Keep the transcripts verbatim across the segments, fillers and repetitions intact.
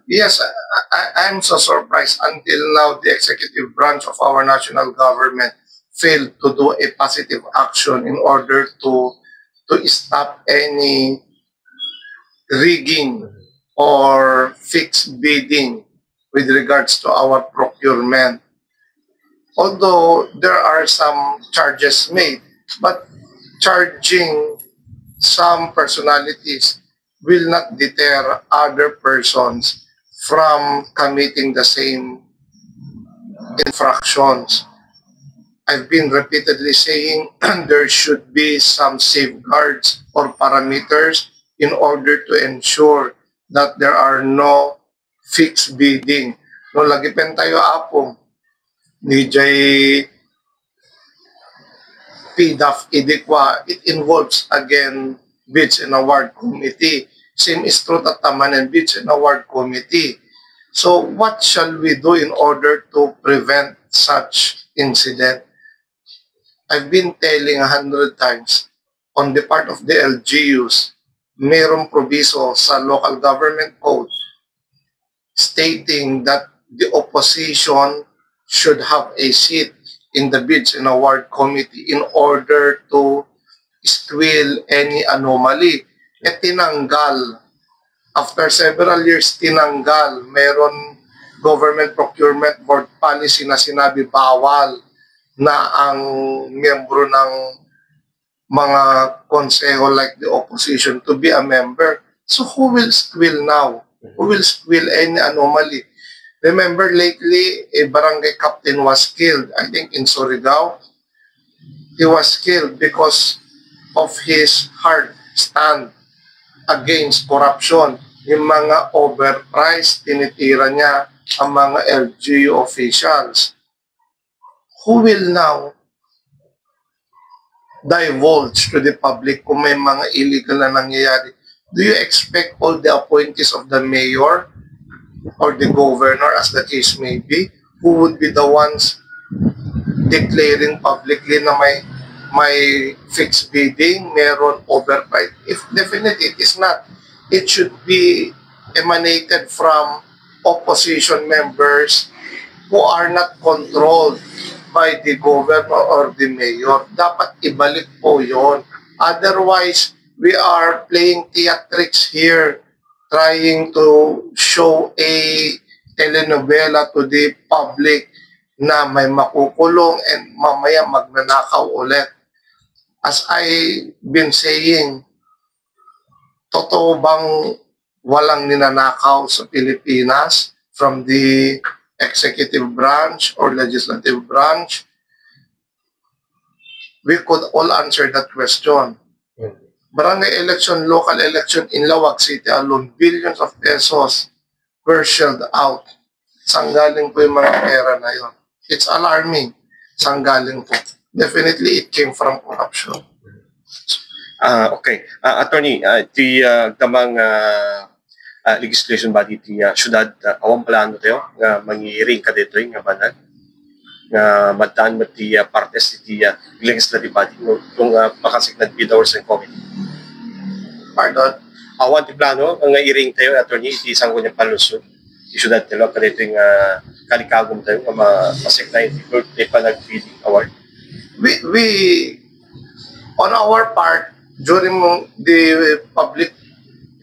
Yes, I, I, I'm so surprised. Until now, the executive branch of our national government failed to do a positive action in order to to stop any rigging or fixed bidding with regards to our procurement. Although there are some charges made, but charging some personalities will not deter other persons from committing the same infractions. I've been repeatedly saying there should be some safeguards or parameters in order to ensure that there are no fixed bidding. No, lagi pen tayo, Apo, ni jay PDAF idi kua, it involves again bids and award committee. Same is true tatta manen, bids and award committee. So what shall we do in order to prevent such incident? I've been telling a hundred times, on the part of the L G Us, mayroong probiso sa local government code stating that the opposition should have a seat in the bids and award committee in order to squeal any anomaly. E tinanggal. After several years, tinanggal. Meron government procurement board policy na sinabi bawal na ang miyembro ng mga konseho like the opposition to be a member. So who will squeal now? Who will squeal any anomaly? Remember lately, a barangay captain was killed, I think in Surigao. He was killed because of his hard stand against corruption. Yung mga overpriced, tinitira niya ang mga L G U officials. Who will now divulge to the public kung may mga illegal na nangyayari? Do you expect all the appointees of the mayor or the governor, as the case may be, who would be the ones declaring publicly na may may fixed bidding, meron overpriced? If definitely it is not, it should be emanated from opposition members who are not controlled by the governor or the mayor. Dapat ibalik po yon. Otherwise, we are playing theatrics here, trying to show a telenovela to the public na may makukulong and mamaya magnanakaw ulit. As I been saying, totoo bang walang ninanakaw sa Pilipinas from the executive branch or legislative branch? We could all answer that question. Barangay election, local election in Laoag City alone, billions of pesos were shelled out. Saan galing po yung mga pera na yon? It's alarming. Saan galing po? Definitely, it came from corruption. Ah, okay. Ah, attorney, ah, ti ah, agdamang ah, ah, legislation body ti ah, syudad, ah, awan plano tayo nga mangiring kadetoy nga banag nga maddaan met ti ah, partes ti ah, legislative body no, kung ah, makasigned bid awards and committee. Pardon? Awan ti plano nga iring tayo, attorney, iti sango niya palusot. Ti syudad tayo, kadetoy nga kalikagum tayo nga ma- masigna iti panag-bidding award. We, we, on our part, during the public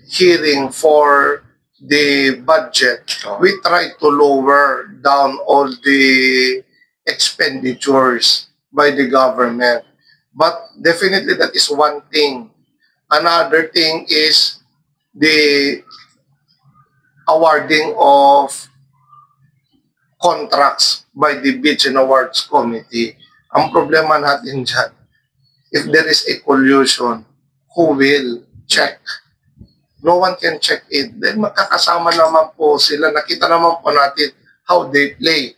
hearing for the budget, Oh. we try to lower down all the expenditures by the government. But definitely that is one thing. Another thing is the awarding of contracts by the Bids and Awards Committee. Ang problema natin dyan, if there is a collusion, who will check? No one can check it. Then magkakasama naman po sila. Nakita naman po natin how they play.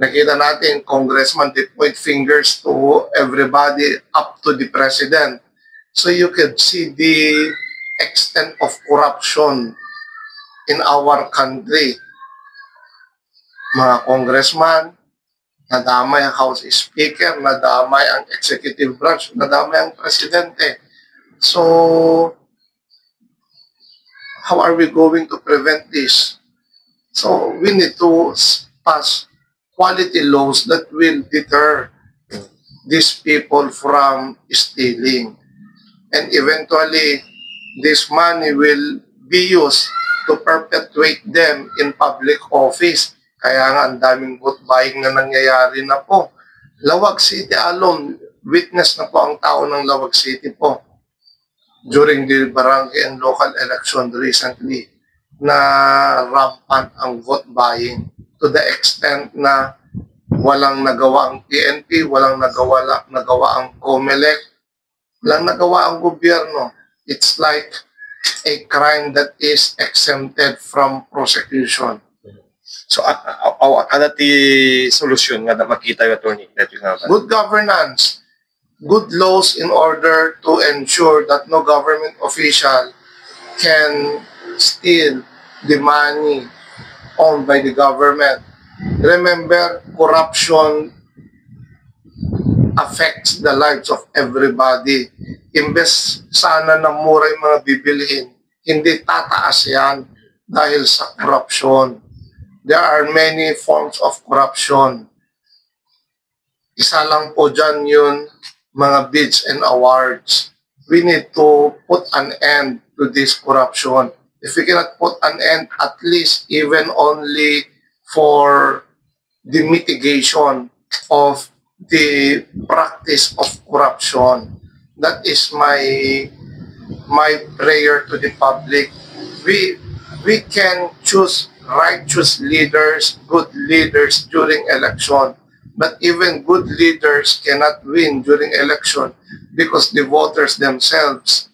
Nakita natin, congressman, they point fingers to everybody up to the president. So you could see the extent of corruption in our country. Mga congressman, nadamay ang House Speaker, nadamay ang executive branch, nadamay ang presidente. So, how are we going to prevent this? So we need to s- pass quality laws that will deter these people from stealing. And eventually, this money will be used to perpetuate them in public office. Kaya nga, ang daming vote buying na nangyayari na po. Laoag City alone, witness na po ang tao ng Laoag City po during the barangay and local election recently na rampant ang vote buying to the extent na walang nagawa ang P N P, walang nagawa, nagawa ang COMELEC, walang nagawa ang gobyerno. It's like a crime that is exempted from prosecution. So, a- a- a- ada ti solusyon nga makita yung attorney that you have. Good governance, good laws in order to ensure that no government official can steal the money owned by the government. Remember, corruption affects the lives of everybody. Imbes sana na mura yung mga bibilhin, hindi tataas yan dahil sa corruption. There are many forms of corruption. Isa lang po dyan yun, mga bids and awards. We need to put an end to this corruption. If we cannot put an end, at least even only for the mitigation of the practice of corruption. That is my my prayer to the public. We we can choose righteous leaders, good leaders during election. But even good leaders cannot win during election because the voters themselves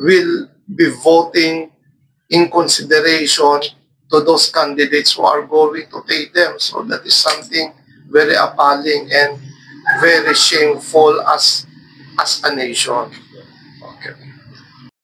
will be voting in consideration to those candidates who are going to take them. So that is something very appalling and very shameful as as a nation.